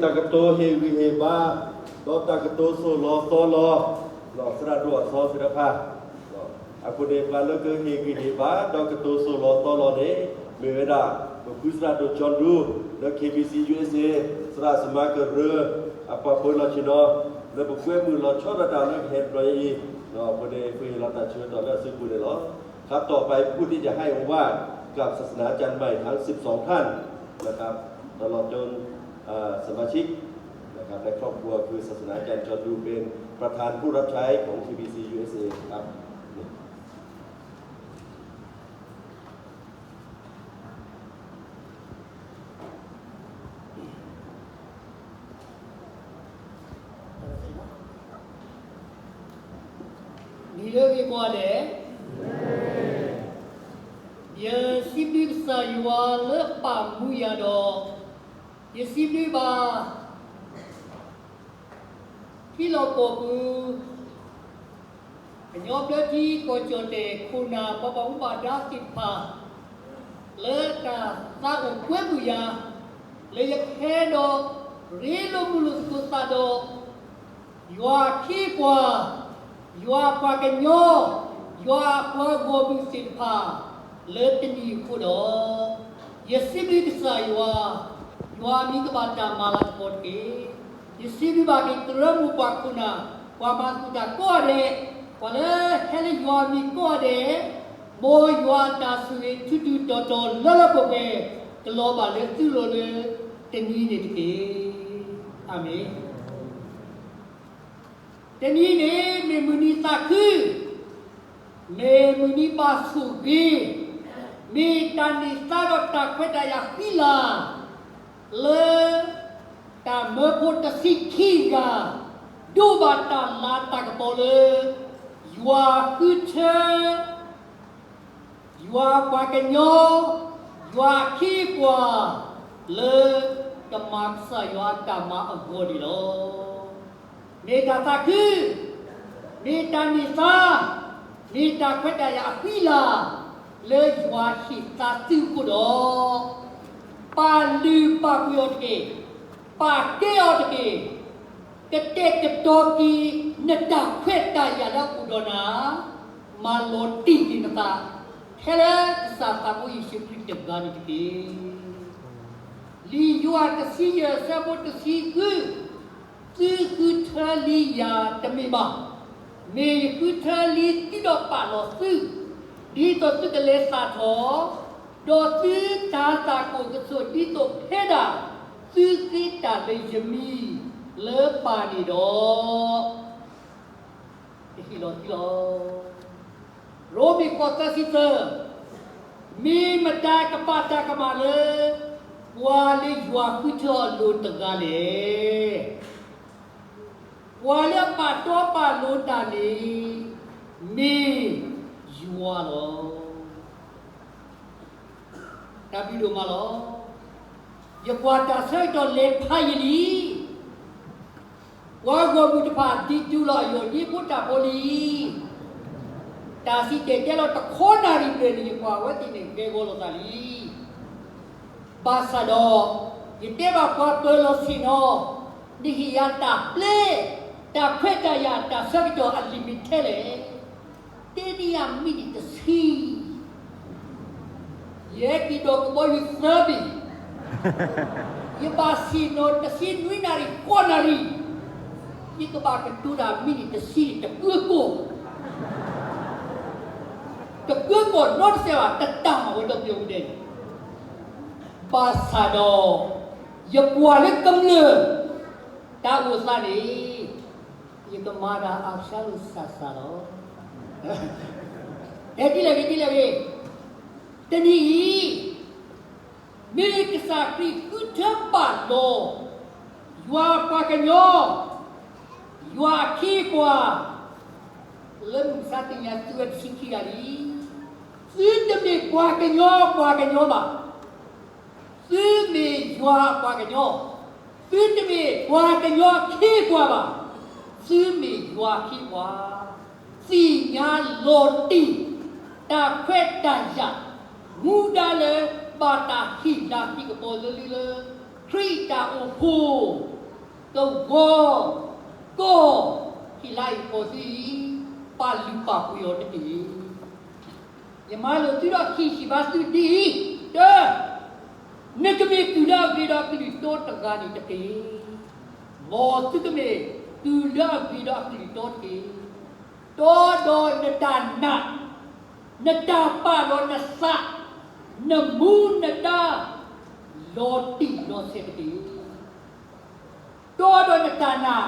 တၢ်ကတိၤဟ့ၣ်ဂံၢ်ဟ့ၣ်ဘါ, ဒီးတၢ်ကတိၤသိၣ်လီၤသီလီၤ, သရၣ်ဒိၣ်အသီသ့ၣ်တဖၣ်, အဃိန့ၣ် ပှၤလၢကဟ့ၣ်ဂံၢ်ဟ့ၣ်ဘါ ဒီးကတိၤသိၣ်လီၤသီလီၤန့ၣ် မ့ၢ်ဝဲဒၣ် ပဖုသရၣ်ဒိၣ်ကၠီဒူ လၢ KBC USA သရၣ်သမါကရၢ အပှၤပၢၤလီၢ်ဆ့ၣ်နီၤ လၢပကွဲမုာ်လီၤဆီဒၣ်တၢ်လၢကဟဲတဘျီအံၤ, အဃိန့ၣ် ပဟ့ၣ်လီၤတၢ်ဆၢကတီၢ်လၢအစုပူၤန့ၣ်လီၤ. ครับ ต่อไปผู้ที่จะให้โอวาทกับศาสนาจารย์ใหม่ทั้งสิบสองท่านนะครับ ตลอดจนเอ่อสมาชิกนะครับในครอบครัวคือศาสนาจารย์จอห์นดูเป็นประธานผู้รับใช้ของ ทีบีซี ยูเอสเอ ครับ နံၤလၢအဂ့ၤကိးဂၤဒဲး, ယစံးဘျုးကစၢ်ယွၤလၢအပာ်မူယၤဒီး ယစံးဘျုးဘၣ် ထံလီၢ်ကီၢ်ပူၤ ကညီဘျၢထံကီၢ်ကၠီၣ်တဲၣ်ခိၣ်နၢ် ပှၤဘၣ်မူဘၣ်ဒါသ့ၣ်တဖၣ် လၢတၢ်သးအိၣ်ကွဲမုာ်ယၤ လၢယကဟဲဒီး ရ့လိာ်မုာ်လိာ်သကိးသးဒီး ယွၤအခ့အပှၤ, ယွၤအပှၤကညီ, ယွၤအပှၤဂီၢ်မုၢ်သ့ၣ်တဖၣ် လၢတနံၤအံၤအဃိဒီး, ယစံးဘျုးကစၢ်ယွၤ, ယွၤအမံၤကဘၣ်တၢ်မၤလၤကပီၤတက့ၢ်. ယစံးဘျုးဘၣ်က့ၤကရၢမိၢ်ပှၢ်ခိၣ်နၢ်, ပှၤမၤသကိးတၢ်ကိးဂၤဒဲး, ပှၤလၢဟဲလၢယွၤအမံၤကိးဂၤဒဲး, မ်ယွၤအတၢ်ဆိၣ်ဂ့ၤထူးထူးတီၤတီၤလၢလၢပှဲၤပှဲၤ ကလီၤဘၣ်လၢသုလိၤလၢတနံၤန့ၣ်တက့ၢ်. အၤမ့ၣ်. တနံၤန့ၣ် မ့ၢ်မုၢ်နံၤသးခု, မ့ၢ်မုၢ်နံၤဘၣ်ဆိၣ်ဂ့ၤ, မ့ၢ်တၢ်န့ၢ်သါဒီးတၢ်ခွဲးတၢ်ယာ်ဃံလၤ လၢ တၢ်မၢဖိတဆံခံဂၤ ဒိးဘၣ်တၢ်လၤတၢ်ကပီၤလၢ ယွၤဃုထၢ ယွၤပှၤကညီ, ယွၤအခ့အပှၤ လၢကမၤကစၢ်ယွၤအတၢ်မၤအဂီၢ်န့ၣ်လီၤ. မ့ၢ်တၢ်သးခု, မ့ၢ်တၢ်န့ၢ်သါ, မ့ၢ်တၢ်ခွဲးတၢ်ယာ်အဃံလၤ လၢယွၤဟ့ၣ်သါသုအဃိဒီး, ပာ်လုၢ်ပာ်ပှ့ၤအီၤတက့ၢ်, ပာ်ကဲအီၤတက့ၢ်, ကတဲာ်ကတီၤက့ၤနတၢ်ခွဲးတၢ်ယာ်လၢအအိၣ်ဒီးနၤ, မၤလီၤတံၢ်က့ၤနသး ထဲလၢကစၢ်သးဖိယ့ၣ်ၡူးခရံာ်တဂၤန့ၣ်တက့ၢ်. လံာ်ယိၤဟၣ်တဆံယဲၢ်အဆၢဖိတဆံဃု, သုဃုထၢလံယၤတမ့ၢ်ဘၣ်. မ့ၢ်ယဃုထၢလံသုဒီးပာ်လီၤသု, ဒ်သိးသုကလဲၤသၣ်ထီၣ်, ဒီးသုတၤသၣ်ကအိၣ်ကဆိးဒ်သိးဖဲဒၣ် သုဃ့တၢ်လၢယမံၤလၢပၢ်န့ၣ်ဒီး တဟ့ၣ်လီၤသုလီၤ. ရိမ့ၤဃိးသၢဆံသၢ, မ့ၢ်မတၤကပာ်တၢ်ကမၣ်လၢ ပှၤလၢယွၤဃုထၢအီၤအလိၤတဂၤလဲၣ်. ပှၤလၢအပာ်တီပာ်လိၤတၢ်န့ၣ် မ့ၢ်ယွၤလီၤ. တၢ်ဘျုးဒိၣ်မးလီၤ. ယကွၢ်တၢ်ဆၢကတီၢ်လဲၤဖးယံာ်လံ. ပှၤဂီၢ်မုၢ်တဖၣ်ဒံးတူၢ်လီၤအယိာ်ဒ်ဖိတၢ်ဖိလံ. တၢ်စံၣ်တဲၤတဲလီၤတခီနၣ်ရံၣ်ဘျဲၣ်န့ၣ် ယကွၢ်ဝဲသ့ၣ်န့ၣ်ဂဲၤဂီၤလိာ်သးလံ. ဘၣ်ဆၣ်ဒီး ယတဲဘၣ်ပှၤပၢၤလီၢ်ဆ့ၣ်နီၤ, နဟ့ၣ်ယၤတၢ်ပျဲ, တၢ်ခွဲးတၢ်ယာ်တၢ်ဆၢကတီၢ်အလံာ်မ့ၢ်ထဲလဲၣ်. တဲန့ၢ်ယၤမံးနံးတဆံ, ယဟဲက့ၤဒီးကဘီယူၤသၢဘ့ၣ်, ယဘၣ်ဆ့ၣ်နီၤတဆံနွံနၣ်ရံၣ်ဃိးနၣ်ရံၣ်, ယကဘၣ်ကတိၤတၢ်မံးနံးတဆံန့ၣ် တကွၢ်ကိာ်, တကွၢ်ကိာ်နီတစဲးဘၣ်, တတၢ်မၤဝဲဒီးပယီၤကဒဲန့ၣ် ဘၣ်ဆၣ်ဒီး ယကွၢ်လၢကမျၢၢ် တၢ်အိၣ်သးန့ၣ် ယကမၤတၢ်အါဖျါလိာ်သးစၢ်လီၤ. ဟဲဒ်လဲၣ်ဂ့ၤ ဒ်လဲၣ်ဂ့ၤ, တနံၤအံၤ မ့ၢ်ကစၢ်ခရံာ်ဃုထၢပာ်လီၤ ယွၤပှၤကညီ, ယွၤအခ့အပှၤ, လၢမုၢ်မဆါတနံၤအံၤ သုဝဲတဆံခံဂၤလံ. သုတမ့ၢ်ပှၤကညီပှၤကညီဘၣ်. သုမ့ၢ်ယွၤအပှၤကညီ, သုတမ့ၢ်ပှၤကညီအခ့အပှၤဘၣ်, သုမ့ၢ်ယွၤအခ့အပှၤ, သ့ၣ်ညါလီၤတံၢ် တၢ်ခွဲးတၢ်ယာ် မူဒါလၢဘၣ်တၢ်ဟ့ၣ်လၤဟ့ၣ်ကပီၤလၢလၢလၢ ခရံာ်တၢ်အိၣ်ဖှိၣ် ကဝီၤ ကီၢ် ဟ့ၣ်လါအံၤကီၢ်သ့ၣ်အံၤ ပာ်လုၢ်ပာ်ပှ့ၤအီၤတက့ၢ်. ယမၤလိာ်သုဒီးဟ့ၣ်ဂံၢ်ဘါသုဒ်အံၤ, တၢ, နကမ့ၢ်ကုၢ်လၢအဂ့ၤဒီးအကလုၢ်တီတဂၤန့ၣ်တက့ၢ်. မ်သုကမ့ၢ်ကုၢ်လၢအဂ့ၤဒီးအကလုၢ်တီတက့ၢ်. တီဒီးနတၢ်နာ်, နတၢ်ပာ်လီၤနသး, နမူနဒါ လီၤတံၢ်လီၤဆဲးတက့ၢ်. တီဒီးနတၢ်နာ်,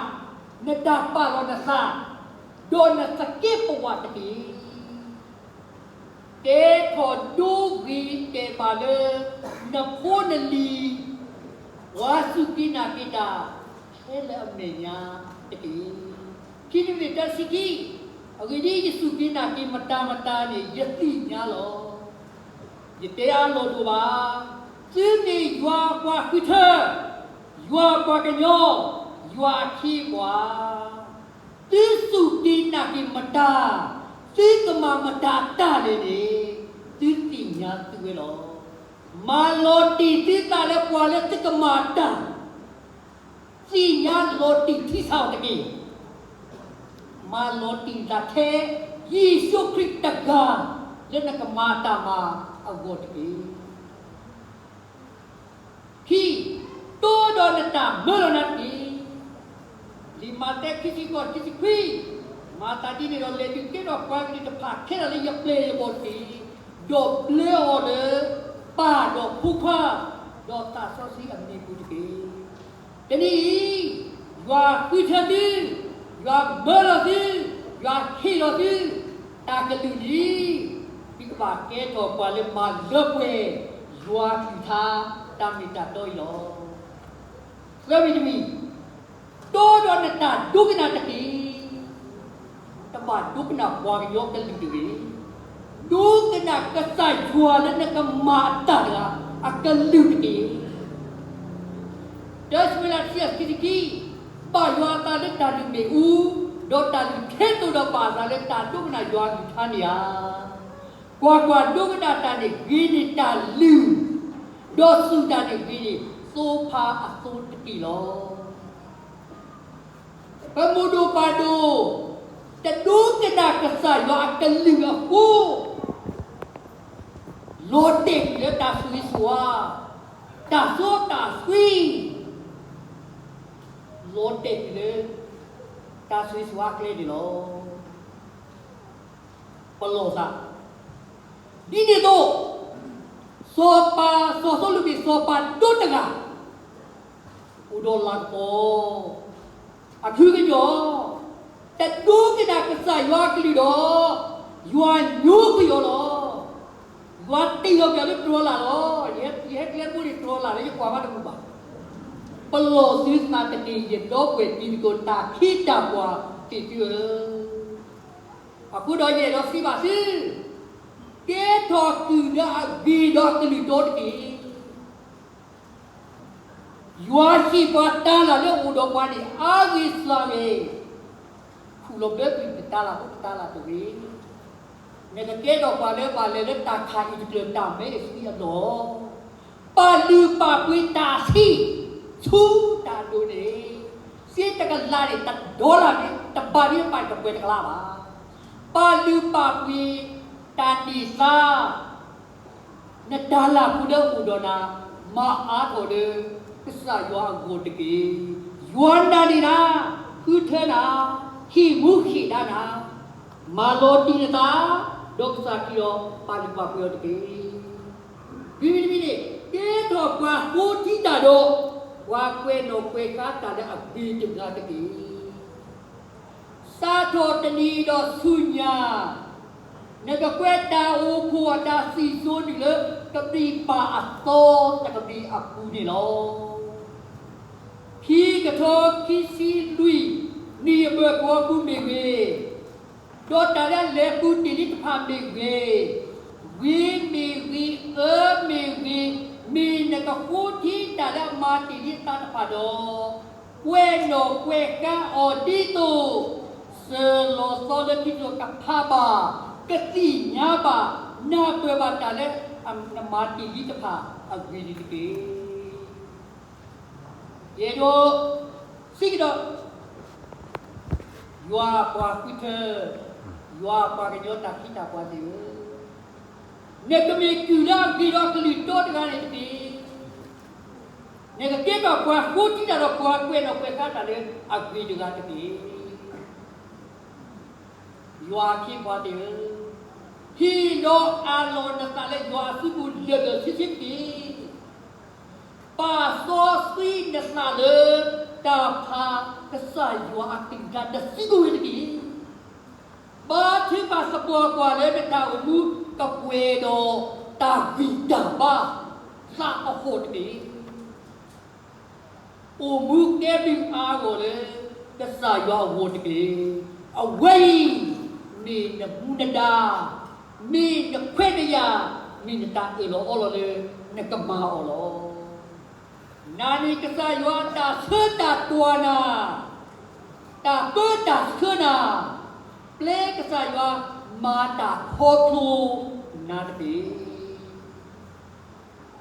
နတၢ်ပာ်လီၤနသး, ဒီးနသကဲးပဝးတက့ၢ်. ကဲထီၣ်ဒိဂ့ၤတဲာ်ဘၣ်လၢ နဖိနလံၤ, ပှၤစူၢ်က့ၤနာ်က့ၤတၢ် ခဲလၢာ်အမဲာ်ညါတက့ၢ်. ခံနံၤတဆံခံ, အဂ့ၢ်ဒ်အံၤ, ယစူၢ်က့ၤနာ်က့ၤမတၤမတၤန့ၣ် ယသ့ၣ်ညါလီၤ. ယတဲအါလီၤတအိၣ်ဘၣ်. သုမ့ၢ်ယွၤအပှၤဃုထၢ, ယွၤအပှၤကညီ, ယွၤအခ့အပှၤ, သုစူၢ်က့ၤနာ်က့ၤမတၤ, သုကမၤမတၤအတၢ်လဲၣ်န့ၣ် သုသ့ၣ်ညါသုဝဲလီၤ. မၤလီၤတံၢ်သုသးလၢပှၤလၢသုကမၤတၢ် သ့ၣ်ညါလီၤတံၢ်ထံဆးအီၤတက့ၢ်. မၤလီၤတံၢ်နသးထဲ ယ့ၣ်ၡူးခရံာ်တဂၤ လၢနကမၤတၢ်မၤအဂီၢ်တက့ၢ်. ခံ, တီဒီးနတၢ်မၢလီၤနၤတက့ၢ်. လံာ်မးသဲ ခံဆံဃိး ခံဆံခွံ, မၤသးဒ်န့ၣ်ဒီး လဲၤဒုးကဲထီၣ်ပှၤကလုာ်တဖၣ်ခဲလၢာ်လၢယပျဲၢ်ယဘီၣ်တက့ၢ်, ဒီးဘျၢအီၤလၢ ပၢ်ဒီးဖိခွါ ဒီးသးစီဆှံအမံၤပူၤတက့ၢ်. တနံၤအံၤ ယွၤဃုထၢသု, ယွၤမၢလီၤသု, ယွၤဟ့ၣ်လီၤသု တၢ်ကလုၢ်လံ, သုကဘၣ်ကဲထီၣ်ပှၤလၢမၤလၢပှဲၤ ယွၤကလုၢ်ကထါ တၢ်မ့ၢ်တၢ်တီအံၤလီၤ. သၢမံၤတမံၤ, တီဒီးနတၢ်ဒိကနၣ်တက့ၢ်. တဘၣ်ဒိကနၣ်ပှၤကညီကလုၢ်တဂ့ၤ. ဒိကနၣ်ကစၢ်ယွၤလၢနကမၤအတၢ်တဂၤ အကလုၢ်တက့ၢ်. တၢၡမူၤအ့လး တဆံခံ, ဘၣ်ယွၤအသးလၢတၢ်လုၢ်မ့ၣ်အူ, ဒီးတၢ်လုၢ်ထဲသိးဒီးဘၣ်အသးလၢတၢ်ဒိကနၣ်ယွၤအကလုၢ်ကထါန့ၣ်ဧါ. ကွၢ်ကွၢ်, ဒိကနၣ်တၢ်န့ၣ်ဂ့ၤန့ၢ်တၢ်လုၢ်, ဒီးစူၢ်တၢ်န့ၣ်ဂ့ၤန့ၢ် သိဖါအသိတက့ၢ်လီၤ. ပမိၢ်ဒိၣ်ပၢ်ဒိၣ် တဒိကနၣ်ကစၢ်ယွၤအကလုၢ်အဃိ, လီၤတဲာ်ကွံာ်လၢတၢ်ဆိၣ်ဂ့ၤဆိၣ်ဝါ, တၢ်စီတၢ်ဆှံ, လီၤတဲာ်ကွံာ်လၢ တၢ်ဆိၣ်ဂ့ၤဆိၣ်ဝါအကျဲန့ၣ်လီၤ. ပလီၢ်သး, ဒ်န့ၣ်အသိး, စီၤပၤ, စီၤစီလူးမ့ၢ်စီၤပၤဒိတဂၤ, အိၣ်ဒီးလၤကပီၤ, အခုကညီၤ, တဒိကနၣ်ကစၢ်ယွၤအကလုၢ်ဒီး, ယွၤညိကွံာ်အီၤလီၤ. ယွၤတ့ၢ်လီၤက့ၤအီၤလၢတြီၤလၢ်လီၤ. ယဟဲကျဲတဘိန့ၣ် တြီၤလၢ်လၢယကွၢ်ဘၣ်တမုာ်ဘၣ်. ပလီၢ်သုသးတက့ၢ် ယဒီပုၢ်ဝဲၢ်တံၤသကိး တၢ်ခ့တၢ်ပှၤသ့ၣ်သုဧၢ, အဃိဒီးယအဲၣ်ဒိးစံးဘၣ်သု, ကဲထီၣ်ကုၢ်လၢအဂ့ၤဒီးအကလုၢ်တီတက့ၢ်. ယွၤဟ့ၣ်ပှၤတၤလၢ်လၢအအိၣ်ဒီးပှၤန့ၣ် အါဂ့ၤစှၤဂ့ၤ, ခူၣ်လီၤဘၢကွံာ်တၤလၢ်ဖိတၤလၢ်တဂ့ၤ. နကကဲထီၣ်ပှၤလၢဘၣ်လဲၤလၢတၢ်ခးအံၤတကျၢၤ တၢ်မဲအံၤတဆံအလီၢ်, ပာ်လုၢ်ပာ်ပှ့ၤတၢ်ဆံးဆူတၢ်ဒိၣ်န့ၣ်, စ့တကလးန့ၣ် တဒီလၣ်န့ၣ် တဘၣ်ဒ်ပာ်တပှဲၤတကလးဘၣ်. ပာ်လုၢ်ပာ်ပှ့ၤတၢ်န့ၢ်သါ နတၤလၢ်ဖိလၢအအိၣ်ဒီးနၤ, မၤအါထီၣ်လၢ ကစၢ်ယွၤအဂီၢ်တက့ၢ်. ယွၤနာ်န့ၢ်နၤ, ဃုထၢနၤ, ဟ့ၣ်မူဟ့ၣ်ဒါနၤ, မၤလီၤတံၢ်နသး, ဒီးကစၢ်ခရံာ်ဒီး ပာ်လုၢ်ပာ်ပှ့ၤအီၤတက့ၢ်. မ့မ့ၢ်တမံၤန့ၣ် ကဲထီၣ်ပှၤဃိထံတၢ်ဒီး ပှၤကွဲးနီၣ်ကွဲးဃါတၢ်လၢအဂ့ၤတဂၤတက့ၢ်. စးထီၣ်တနံၤဒီးဆူညါ, နကကွဲးတၢ်အိၣ်ဖှိၣ်အတၢ်စံၣ်စိၤဒုၣ်လၢ ကဘျံးပၤအသီတကဘျံးအပူၤန့ၣ်လီၤ. ခံကထိခံဆံလွံၢ်နံၣ်အဘၢၣ်ကဝီၤပူၤမ့ၢ်ဂ့ၤ, ဒီးတၢ်လၢအလဲၤပူၤတ့ၢ်လံတဖၣ်မ့ၢ်ဂ့ၤ, ဂ့ၤမ့ၢ်ဂ့ၤ, အၢမ့ၢ်ဂ့ၤ, မ့ၢ်နကဃိထံတၢ်လၢအမၤတ့ၢ်လံအသးတဖၣ်ဒီး, ကွဲးနီၣ်ကွဲးဃါအီၤဒ်သိး စၢၤလီၤသီလၢခံကဖးဘၣ်, ကသ့ၣ်ညါဘၣ်, နၢ်ပၢၢ်ဘၣ်တၢ်လၢနမၤတ့ၢ်လံတဖၣ်အဂ့ၢ်န့ၣ်တက့ၢ်. ယအဲၣ်ဒိးစံးကဒီး, ယွၤပှၤဃုထၢ, ယွၤပှၤကညီတၢ်ခ့တၢ်ပှၤသ့ၣ်ဧၢ, နကမ့ၢ်တုၤလၢအဂ့ၤဒီးအကလုၢ်တီတဂၤန့ၣ်တက့ၢ်. နကကဲထီၣ်ပှၤဃိထံတၢ်ဒီးပှၤကွဲးနီၣ်ကွဲးဃါတၢ်လၢအဂ့ၤတဂၤတက့ၢ်. ယွၤအခ့အပှၤသ့ၣ်ဧၢ, ဟ့ၣ်လီၤအးလီၤနသးလၢယွၤအစုပူၤလၢာ်လၢာ်ဆ့ဆ့တက့ၢ်. ပာ်စီဆှံနသးလၢတၢ်ဖးကစၢ်ယွၤအကလုၢ်ကထါတစုကဝဲၤတက့ၢ်. ဘါထုကဖၣ်သပှၢ်ပှၢ်လၢနတၢ်အိၣ်မူ ကပှဲၤဒီးတၢ်ဂံၢ်တၢ်ဘါသးအဃိတက့ၢ်. အိၣ်မူကဲဘျုးအါအါဂီၢ်လၢကစၢ်ယွၤအဂီၢ်တက့ၢ်. အဝဲအံၤ မ့ၢ်နမူနဒါ, မ့ၢ်နခွဲးနယာ်, မ့ၢ်နတၢ်အၢၣ်လီၤအီလီၤလၢနကမၤအီၤလီၤ. နၤန့ၣ်ကစၢ်ယွၤတၢ်ဆၢတၢ်တွၤနၤ, တၢ်ပၢတၢ်ဆှၢနၤ, ပျဲကစၢ်ယွၤမၤတၢ်ခီဖျိနၤတက့ၢ်.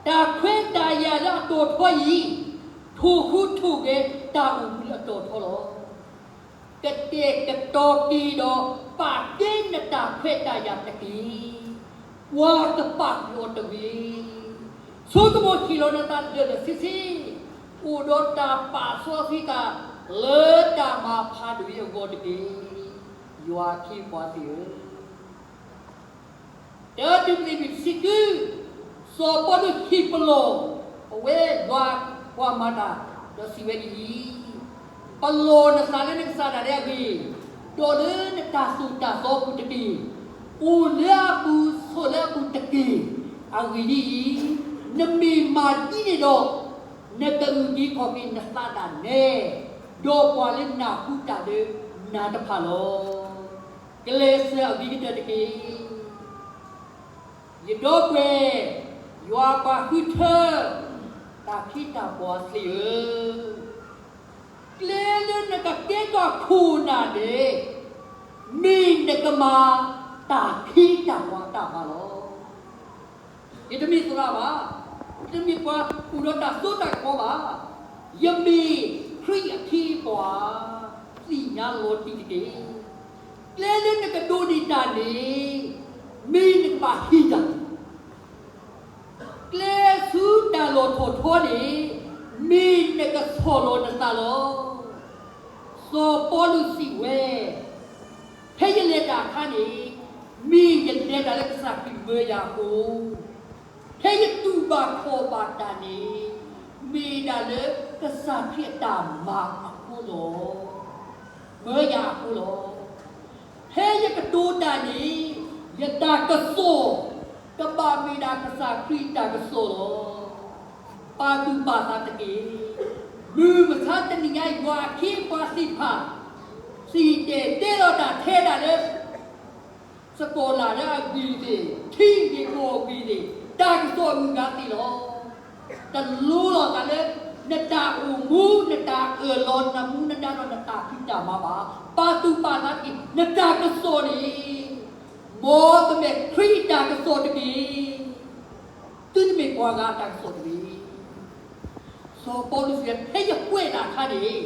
တၢ်ခွဲးတၢ်ယာ်လၢအတီၤထီအံၤ, ထိၣ်ဟူးထိၣ်ဂဲၤတၢ်အိၣ်မူလၢအတီၤထီလီၤ. ကတဲာ်ကတီၤက့ၤဒီးပာ်ကဲနတၢ်ခွဲးတၢ်ယာ်တက့ၢ်. ပှၤကပာ်ဃုာ်အီၤတဂ့ၤ. ဆိကမိၣ်ဟ့ၣ်လီၤနသးလၢာ်လၢာ်ဆ့ဆ့, အိၣ်ဒီးတၢ်ပာ်စီဆှံသးလၢတၢ်မၤဖးဒိၣ်အံၤအဂီၢ်တက့ၢ်. ယွၤအခ့အပှၤသ့ၣ်ဧၢ, တၢတံၤမသ့းတဆံဃု, စီၤပီလူးဟ့ၣ်ပလီၢ် အဝဲယွၤပှၤမၤတၢ် ဒီးစံးဝဲဒ်အံၤ, ပလီၢ်နသးလၢနကစၢ်ဒၣ်လၢအဂ့ၤ, ဒီးလၢနတၢ်သိၣ်တၢ်သီပူၤတက့ၢ်. အိၣ်လၢအပူၤဆိးလၢအပူၤတက့ၢ်. အဂ့ၢ်ဒ်အံၤ, နမ့ၢ်မၤဒ်န့ၣ်ဒီး, နကအုၣ်က့ၤခီၣ်က့ၤနသးဒၣ်နဲ, ဒီးပှၤလၢနၢ်ဟူတၢ်လၢနၤတဖၣ်လီၤ. ကလဲၤစၢၤအဂ့ၤကတၢၢ်တက့ၢ်. ယဒီပုၢ်ဝဲၢ်, ယွၤပှၤဃုထၢ, တၢ်ခ့တၢ်ပှၤသ့ၣ်ဧၢ, ကျဲလၢနကကဲထီၣ်ခိၣ်နၢ်န့ၣ်, မ့ၢ်နကမၤတၢ်ခ့တၢ်ပှၤတၢ်မၤလီၤ. ယတမ့ၢ်သရၣ်ဘၣ်, ယတမ့ၢ်ပှၤအိၣ်ဒီးတၢ်စိတၢ်ကမီၤဘၣ်, ယမ့ၢ်ခရံာ်အခ့အပှၤ, သ့ၣ်ညါလီၤတံၢ်တက့ၢ်. ကျဲလၢနကဒိးန့ၢ်တၢ်န့ၣ်, မ့ၢ်နကဘၣ်ဟ့ၣ်တၢ်, ကျဲဆူတၢ်လီၢ်ထီၣ်ထီန့ၣ်, မ့ၢ်နကဆီၣ်လီၤနသးလီၤ. စီၤပီလူးစံးဝဲ, ဖဲယလဲၤတၢ်အခါန့ၣ်, မ့ၢ်ယလဲၤတၢ်လၢကစၢ်ခရံာ်မၢယၤအဃိ, ဖဲယတူၢ်ဘၣ်ခီၣ်ဘၣ်တၢ်န့ၣ်, မ့ၢ်ဒၣ်လၢကစၢ်ခရံာ်အတၢ်မၤအဃိလီၤ. မၢယၤအဃိလီၤ. ဖဲယကတိၤတၢ်န့ၣ်, ယတၢ်ကစီၣ်, ကဘၣ်မ့ၢ်ဒၣ်ကစၢ်ခရံာ်အတၢ်ကစီၣ်လီၤ. ပာ်သူၣ်ပာ်သးတက့ၢ်. မုၢ်မဆါတနံၤညါယွၤအခ့အပှၤသ့ၣ်တဖၣ်, စံၣ်တဲၤတဲလီၤတၢ်ထဲဒၣ်လၢ စကီၤလၢ်လၢအဂ့ၤသ့ၣ်, ထံဂ့ၢ်ကီၢ်ဂ့ၤသ့ၣ်, တၢ်ကစီၣ်အဂုၤအဂၤသ့ၣ်လီၤ. တလိၤလိာ်သးလၢ နတၢ်အိၣ်မူ နတၢ်အၢၣ်လီၤ နမူနဒါဒီးနတၢ်ဖံးတၢ်မၤဘၣ်. ပာ်သူၣ်ပာ်သးတက့ၢ်. နတၢ်ကစီၣ်န့ၣ်, မ်ကမ့ၢ်ခရံာ်အတၢ်ကစီၣ်တက့ၢ်. သုတမ့ၢ်ပှၤဂၤအတၢ်ကစီၣ်တဂ့ၤ. စီၤပီလူးစံးဝဲ, ဖဲယကွဲးတၢ်အခါန့ၣ်,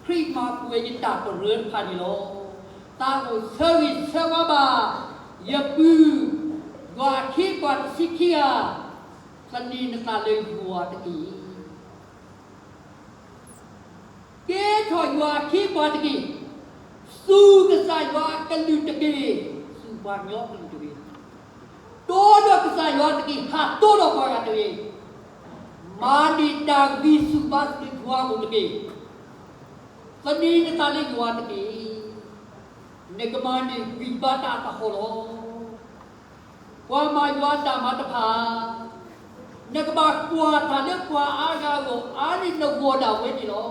ခရံာ်မၤပှဲၤယတၢ်ပရၢတဖၣ်န့ၣ်လီၤ. သးအိၣ်ဆၢဂ့ၤဆၢဝါဘၣ်, ယပုၢ်, ယွၤအခ့အပှၤတဆံခံဂၤ, သန့ၤနသးလၢယွၤတက့ၢ်. ကဲထီၣ်ယွၤအခ့အပှၤတက့ၢ်. စူၢ်ကစၢ်ယွၤအကလုၢ်တက့ၢ်. စူၢ်ပှၤကညီအကလုၢ်တက့ၢ်. တီဒီးကစၢ်ယွၤတက့ၢ်. ဟးတီဒီးပှၤဂၤတဂ့ၤ. မၤန့ၢ်တၢ်ဂံၢ်ဆူၣ်ဘါဆူၣ်လၢယွၤအအိၣ်တက့ၢ်. သန့ၤနသးလၢယွၤတက့ၢ်. နကမၤန့ၢ်ဂံၢ်ဘါတၢ်အသဟီၣ်လီၤ. ပှၤမၤယွၤအတၢ်မၤတဖၣ်, နကဘၣ်ကွၢ်တၢ်လၢပှၤအါဂၤအဂီၢ် အါန့ၢ်နဂီၢ်ဒၣ်ဝဲန့ၣ်လီၤ.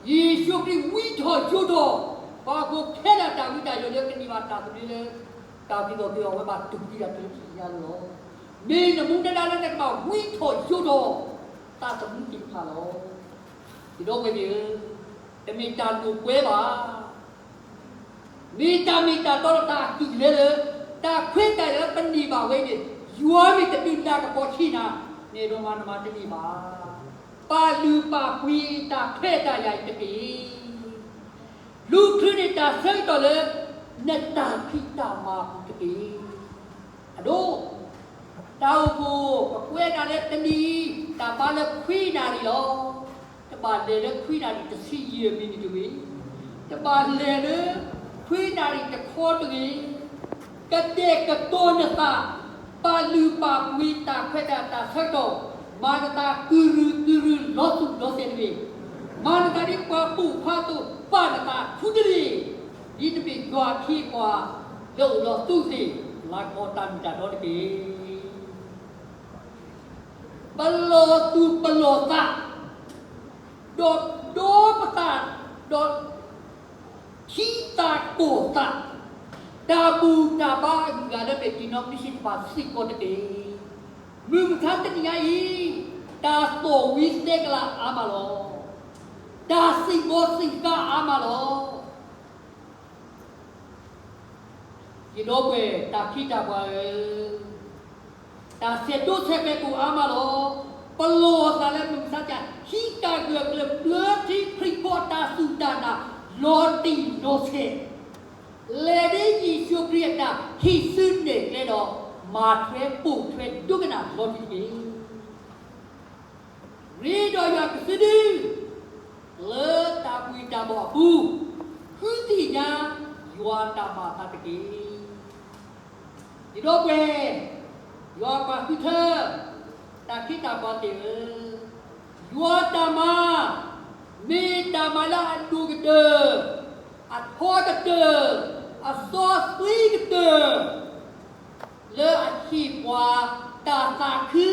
ယ့ၣ်ၡူးခရံာ်ဝံထီၣ်ယိးထီၣ် ပှၤဟီၣ်ခိၣ်ခဲလၢာ်အတၢ်ဝံတၢ်ယိးလၢကန့ၢ်ဘၣ်တၢ်သဘျ့လၢ တၢ်ဖံးသီၣ်က့ၤအီၤ အဝဲဘၣ်တူၢ်သံတၢ်သဘျ့လၢယၤလီၤ. မ့ၢ်နမူနဒါလၢနကဘၣ်ဝံထီၣ်ယိးထီၣ် သးသမူသ့ၣ်တဖၣ်လီၤ. ယဒီပုၢ်ဝဲၢ်သ့ၣ်ဧၢ, တမ့ၢ်တၢ်လိာ်ကွဲဘၣ်. မ့ၢ်တၢ်မ့ၢ်တၢ်တီလၢတၢ်အကံၣ်လဲလၢ တၢ်ခွဲးတၢ်ယာ်လၢပန့ၢ်ဘၣ်ဝဲန့ၣ်, ယွၤမ့ၢ်တဒုးနၤကပီၤထံနၤ, နအဲၣ်ဒိးမၤနမၤတန့ၢ်ဘၣ်. ပာ်လုၢ်ပာ်ပှ့ၤတၢ်ခွဲးတၢ်ယာ်အံၤတက့ၢ်. လူၤချုးန့ၢ်တၢ်ဆၢကတီၢ်လၢ နတၢ်ဖံးတၢ်မၤအပူၤတက့ၢ်. အဒိ တၢ်အိၣ်ဖှိၣ် ပကွဲးဒၣ်လၢတနံၤအံၤ တၢ်ဘါလၢခွံနၣ်ရံၣ်လီၤ. တဘၣ်လဲၤလၢခွံနၣ်ရံၣ်တဆံယဲၢ်မံးနံးတဂ့ၤ. တဘၣ်လဲၤလၢ ခွံနၣ်ရံၣ်တခီတဂ့ၤ. ကတဲာ်ကတီၤနသး, ပာ်လုၢ်ပာ်ပှ့ၤတၢ်ခွဲးတၢ်ယာ်တၢ်ဆၢကတီၢ်, မၤနသးကုၢ်ရုၢ်ကုၢ်ရုၢ်လီၤသူၣ်လီၤသဲးတဂ့ၤ. မၤနသးဒ်ပှၤပိာ်ခွါအသိး ပာ်နသးခူတဂ့ၤ. ဒ်နမ့ၢ်ယွၤအခ့အပှၤလၢအိၣ်လီၤသူၣ်သ့ၣ် လၤကပီၤတၢ်မ့ၢ်တၢ်တီတက့ၢ်. ပလီၢ်သူၣ်ပလီၢ်သး, ဒီးဒီပသး, ဒီး ထံသးကီၢ်သး, တၢ်ဘူၣ်တၢ်ဘါအဂုၤအဂၤလၢမ့ၢ် denomination တဖၣ်စ့ၢ်ကီးတက့ၢ်. မုၢ်မဆါတနံၤညါအံၤ တၢ်သီၣ်ဝံသဲကလၤအါမးလီၤ. တၢ်စံၣ်ဘီစံၣ်ဃါအါမးလီၤ. ယဒီပုၢ်ဝဲၢ်တၢ်ခ့တၢ်ပှၤဧၢ, တၢ်ဆဲးဒိၣ်ဆဲးဖဲးကိၣ်အါမးလီၤ. ပလီၢ်သးလၢမုၢ်မဆါတနံၤ ဟံးတၢ်ဂၢၢ်ကျၢၤ ဘျၢထံခရံာ်ဖိတၢ်စူၢ်တၢ်နာ် လီၤတံၢ်လီၤဆဲး, လဲၤဒ်ယ့ၣ်ၡူးခရံာ်အတၢ်ဟံးစုနဲၣ်ကျဲဒီး မၤထွဲပိာ်ထွဲဒိကနၣ်လီၤတံၢ်တက့ၢ်. ရ့ဒီးယွၤကစုဒု လၢတၢ်ဘှံးတၢ်ဘီၣ်အပူၤ, ဃုသ့ၣ်ညါယွၤတၢ်ဘၣ်သးတက့ၢ်. ယဒီပုၢ်ဝဲၢ်, ယွၤပှၤဃုထၢ, တၢ်ခ့တၢ်ပှၤသ့ၣ်ဧၢ, ယွၤတၢ်မၤ မ့ၢ်တၢ်မၤလၢအဒိၣ်ကတၢၢ်, အထီကတၢၢ်, အစီဆှံကတၢၢ် လၢအဟ့ၣ်ပှၤ တၢ်သးခု,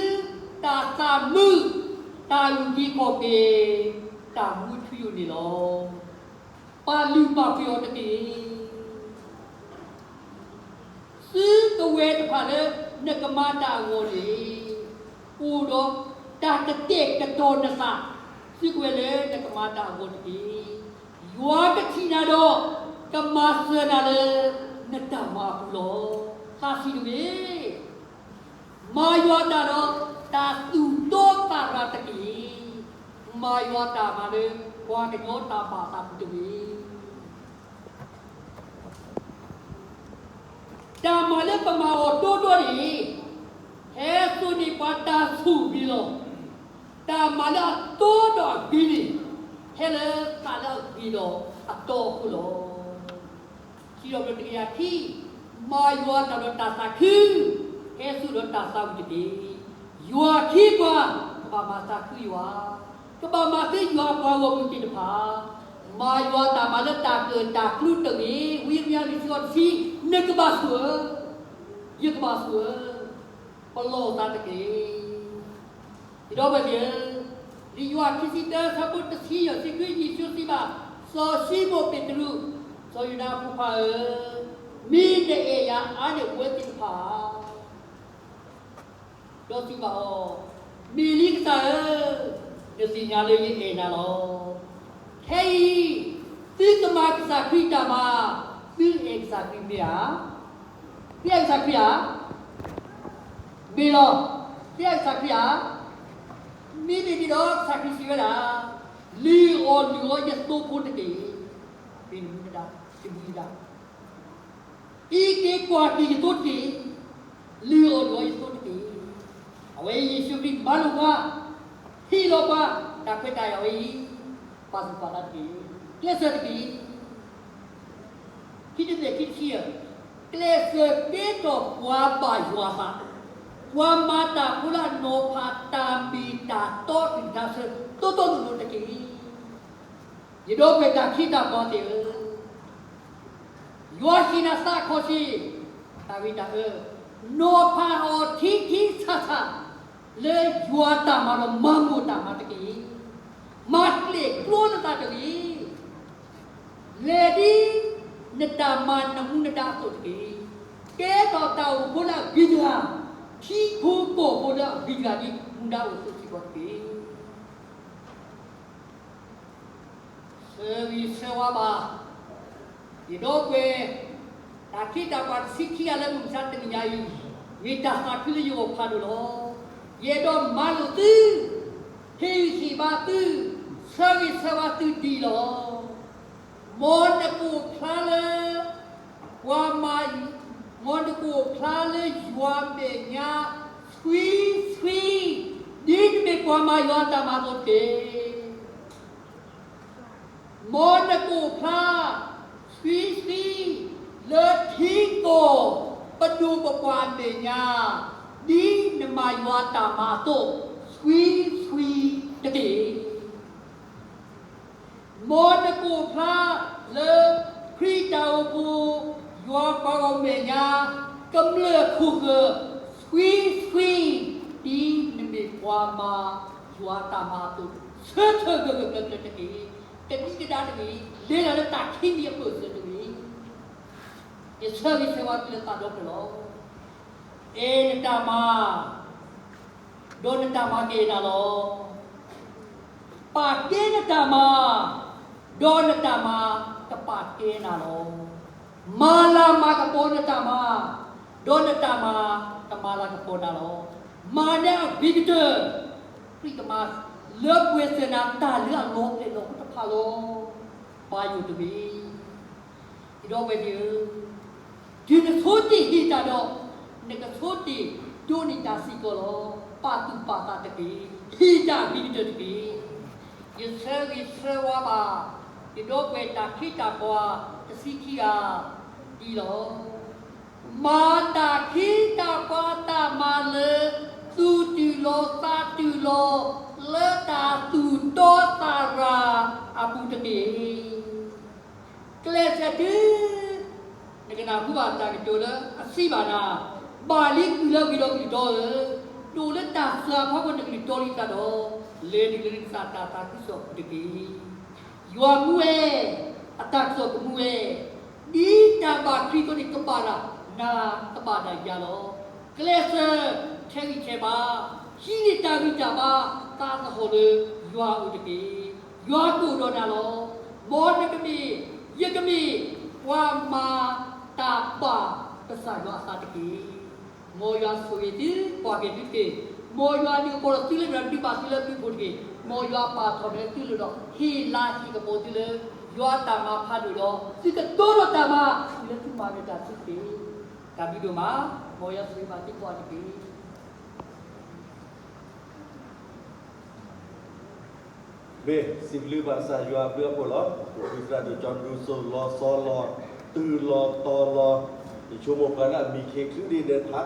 တၢ်သးမုာ်, တၢ်အုၣ်က့ၤခီၣ်က့ၤ, တၢ်မူထူယိာ်န့ၣ်လီၤ. ပာ်လုၢ်ပာ်ပှ့ၤအီၤတက့ၢ်. စုကဝဲၤတဖၣ်လၢနကမၤတၢ်အဂီၢ်န့ၣ် အိၣ်ဒီးတၢ်ကတဲာ်ကတီၤနသး, စုကဝဲၤလၢနကမၤတၢ်အဂီၢ်တက့ၢ်. ယွၤကထံၣ်နၤဒီး ကမၤစၢၤနၤလၢနတၢ်မၤအပူၤလီၤ. သးဆံးတဂ့ၤ. မၤယွၤတၢ်ဒီးတၢ်သူၣ်တီသးရၤတက့ၢ်. မၤယွၤတၢ်မၤလၢပှၤကညီတၢ်ဘၣ်သးပူၤတဂ့ၤ. တၢ်မၤလၢပမၤအီၤတီတီန့ၣ် ဟဲစိာ်န့ၢ်ပှၤတၢ်ဆိၣ်ဂ့ၤလီၤ. တၢ်မၤလၢအတီဒီးအဂ့ၤန့ၣ် ဟဲလၢသးလၢအဂ့ၤဒီးအတီအဃိလီၤ. စံးထီၣ်ပတြၢၤတကယၤခံ, မၤယွၤတၢ်ဒီးတၢ်သးခု, ဟဲစိာ်ဒီးတၢ်သးဝံၣ်တက့ၢ်. ယွၤအခ့အပှၤ ကဘၣ်မၤသးခုယွၤ, ကဘၣ်မၤသ့ယွၤအပှၤဂီၢ်မုၢ်သ့ၣ်တဖၣ်, မၤယွၤတၢ်မၤလၢတၢ်ကၢၣ်တၢ်ကျူတဂ့ၤ. ဝံယံးရမံယၤလွံၢ်ဆံဃိးတဆံ, နကဘၣ်ဆိၣ်အၢ, ယကဘၣ်ဆိၣ်အၢ, ပလီၢ်သးတက့ၢ်. ယဒီပုၢ်ဝဲၢ်သ့ၣ်ဧၢ, လံာ်ယိၤဟၣ်ခံဆံတၢ ဆၢဖိတဆံယဲၢ်ဆံခွံ ယ့ၣ်ၡူးစံးဘၣ် စီၤၡံမိၣ်ပ့းတရူး, စီၤယိၤနါအဖိခွါဧၢ, မ့ၢ်နအဲၣ်ယၤအါန့ၢ်အဝဲသ့ၣ်တဖၣ်ဧါ. ဒီးစံးဘၣ်အီၤ, မ့ၢ်လံကစၢ်ဧၢ, နသ့ၣ်ညါလၢယအဲၣ်နၤလီၤ. ခဲအံၤ သုကမၤကစၢ်ခရံာ်တၢ်မၤ, သုအဲၣ်ကစၢ်ခရံာ်မ့ၢ်ဧါ. သုအဲၣ်ကစၢ်ခရံာ်ဧါ. မ့ၢ်လီၤ. သုအဲၣ်ကစၢ်ခရံာ်ဧါ. မ့မ့ၢ်ဒ်န့ၣ်ဒီး ကစၢ်ခရံာ်စံးဝဲဒၣ်, လုၢ်အီၣ်လုၢ်အီယသိဖိတက့ၢ်. မ့ၢ်မူဒါ, မ့ၢ်မူဒါ အံးက့ၤကွၢ်က့ၤယသိတက့ၢ်. လုၢ်အီၣ်လုၢ်အီယသိတက့ၢ်. အဝဲအံၤယ့ၣ်ၡူးခရံာ်မၤလိာ်ပှၤ, ဟ့ၣ်လီၤပှၤ တၢ်ခွဲးတၢ်ယာ်ဝဲအံၤ, ပာ်သူၣ်ပာ်သးတက့ၢ်. ကျဲးစၢးတက့ၢ်. ခံတသ့ၣ်ခံဆံယဲၢ်, ကျဲးစၢးကဲထီၣ်ပှၤဘၣ်ယွၤအသး, ပှၤမၤတၢ်ဖိလၢအနီၤဖးတၢ်မ့ၢ်တၢ်တီအုၣ်ကဒါဆၢ တီတီလိၤလိၤတက့ၢ်. ယဒီပုၢ်ဝဲၢ်တၢ်ခ့တၢ်ပှၤသ့ၣ်ဧၢ, ယွၤဟ့ၣ်နၤသးခီၣ်ဆံး, တၢ်ဂ့ၤတၢ်အၢ, နီၤဖးအီၤထံထံဆးဆး, လၢယွၤတၢ်မၤဒီးမၤမိၢ်တၢ်မၤတက့ၢ်. မၤကျဲၣ်ကျိနသးတဂ့ၤ. လဲၤဒ်နတၢ်မၤနမူနဒါအသိးတက့ၢ်. ကဲထီၣ်တၢ်အိၣ်ဖှိၣ်လၢအဂ့ၤတဂၤ, ထံဖိကီၢ်ဖိလၢအဂ့ၤတဂၤဒ်မူဒါအိၣ်အသိးစ့ၢ်ကီးတက့ၢ်. ဆၢဂ့ၤဆၢဝါဘၣ် ယဒီပုၢ်ဝဲၢ် တၢ်ခ့တၢ်ပှၤတဆံခံဂၤလၢမုၢ်မဆါတနံၤညါအံၤ, မ့ၢ်တၢ်သးခုလၢယဂီၢ်ဖးဒိၣ်လီၤ. ယအဲၣ်ဒိးမၤလိာ်သု ဟ့ၣ်ဂံၢ်ဟ့ၣ်ဘါသု, ဆၢဂ့ၤဆၢဝါသုဒ်လီၤ. မ်နကအိၣ်ဖျါလၢ ပှၤမၤ, မ်နကအိၣ်ဖျါလၢယွၤမဲာ်ညါ ဆှံဆှံ, ဒ်နမ့ၢ်ပှၤမၤယွၤတၢ်မၤအသိးတက့ၢ်. မ်နကအိၣ်ဖျါ ဆှံဆှံ လၢထံကီၢ် ပဒိၣ်ပပှၢ်အမဲာ်ညါ, ဒ်နမၤယွၤတၢ်မၤအသိး ဆှံဆှံတက့ၢ်. မ်နကအိၣ်ဖျါလၢ ခရံာ်တၢ်အိၣ်ဖှိၣ် ယွၤပှၤဂီၢ်မဲာ်ညါ ကမျၢၢ်ခိၣ်ဂၢၢ် ဆှံဆှံ, ဒ်နမ့ၢ်ပှၤမၤယွၤတၢ်မၤအသိး ဆၢထၢၣ်ဂၢၢ်ဂၢၢ်ကျၢၤကျၢၤတက့ၢ်. ကဒံကဒါတဂ့ၤ, လဲၤတၢ်လၢတၢ်ခံမံၤအဖၢၣ်စၢၤတဂ့ၤ. ယဆၢဂ့ၤဆၢဝါသုလၢသးဒီဖျၢၣ်လီၤ. အဲၣ်နတၢ်မၤ ဒီးနတၢ်မၤကအဲၣ်နၤလီၤ. ပာ်ကဲနတၢ်မၤ, ဒီးနတၢ်မၤကပာ်ကဲနၤလီၤ. မၤလၤမၤကပီၤနတၢ်မၤ, ဒီးနတၢ်မၤကမၤလၤကပီၤနၤလီၤ. မၤနၤအဂ့ၤကတၢၢ်, ခရံာ်ကမၤလၢပှဲၤစၢၤနၤတၢ်လၢအလီၤပျဲၢ်လီၤဟိတဖၣ်လီၤ. ပာ်ယိၣ်တဂ့ၤ. ဒီပုၢ်ဝဲၢ်သ့ၣ်ဧၢ, တုၤနဆိတ့ၢ်ဟ့ၣ်တၢ်ဒီး, နကဆိတ့ၢ်ဒိးန့ၢ်တၢ်စ့ၢ်ကီးလီၤ. ပာ်သူၣ်ပာ်သးတက့ၢ်. ဟ့ၣ်တၢ်အဂ့ၤကတၢၢ်တက့ၢ်. ယဆၢဂ့ၤဆၢဝါဘၣ် ယဒီပုၢ်ဝဲၢ်တၢ်ခ့တၢ်ပှၤတဆံခံဂၤဒ်လီၤ. မၤတၢ်ခ့တၢ်ပှၤတၢ်မၤလၢ သူၣ်တုၤလီၤသးတုၤလီၤ လၢတၢ်သူၣ်တီသးရၤအပူၤတက့ၢ်. ကျဲးစၢးတုၤ နကနၢ်ဟူဘၣ်တၢ်ကတိၤလၢအစံးဘၣ်နၤ, ဘၣ်လံကုၢ်လၢဂ့ၤဒီးကလုၢ်တီဧၢ, ဒိၣ်လၢတၢ်စၢ်အဖီခိၣ်နကလုၢ်တီလံသးဒီး, လဲၤနုာ်လၢနကစၢ်တၢ်သးခုကစီၣ်အပူၤတက့ၢ်. ယွၤမူဝဲ, အတၢ်ကစီၣ်ကမူဝဲ, ဒ်တၢ်ဘၣ်ခရံာ်အသိးန့ၣ် ကဘၣ်ဒၣ်နၤ ကဘၣ်ဒၣ်ယၤလီၤ. ကျဲးစၢးထဲးဂံၢ်ထဲးဘါ, ဟံးန့ၢ်တၢ်ဂံၢ်တၢ်ဘါ သးသဟီၣ်လၢယွၤအအိၣ်တက့ၢ်. ယွၤကအိၣ်ဒီးနၤလီၤ. မ်နကမ့ၢ်, ယကမ့ၢ်, ပှၤမၤတၢ်ဘၣ်ကစၢ်ယွၤအသးတက့ၢ်. မ်ယွၤဆိၣ်ဂ့ၤသု, ကွၢ်က့ၤသုတက့ၢ်. မ်ယွၤန့ၣ်ကပီၤဒီးသုလၢနဒုးဘၣ်သုလၢသုဖိတက့ၢ်. မ်ယွၤပာ်ထီၣ်မ့ၢ်သုလၢဒီး ဟ့ၣ်လၤဟ့ၣ်ကပီၤသုလၢ ယွၤတၢ်မၤဖးဒိၣ်ဒီး သုကတိဒီးတၢ်မၤ တုၤလၢသုမၤနၢၤတၢ်စုတက့ၢ်. တၢ်ဘျုးဒိၣ်မး, မ်ယွၤဆိၣ်ဂ့ၤဘၣ်သုကိးဂၤတက့ၢ်. မ့ၢ်စံးဘျုးဘၣ်ကစၢ်ယွၤအဘျုးအဖှိၣ်လီၤ. ပဃုသရၣ်ဒိၣ်ကၠီဒူစိၤလီၤစီလီၤ, တုၤလီၤတီၤလီၤ, ယဆိကမိၣ်ပှၤလၢအမံၤခ့ချုးဒ်ဒီးဖးနၤယၤ, ဒီးသရၣ်ဒိၣ်တၢ်ပြးတဲ, အါ,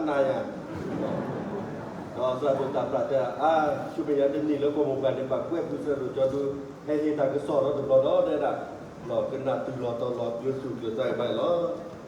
ဆူမဲာ်ညါတနံၤလၢကီၢ်မိၢ်ပှၢ်န့ၣ် ဘၣ်ကွဲဃုသရၣ်ဒိၣ်ကၠီဒူ, ဟဲဟ့ၣ်တၢ်ကစီၣ်ဒီးတဘျီဒီးတဲဒၣ်, လီၤကနၣ်တုၤလီၤတီၤလီၤ ပျိၤသူၣ်ကျၢၤသးအံၤဘၣ်လီၤ.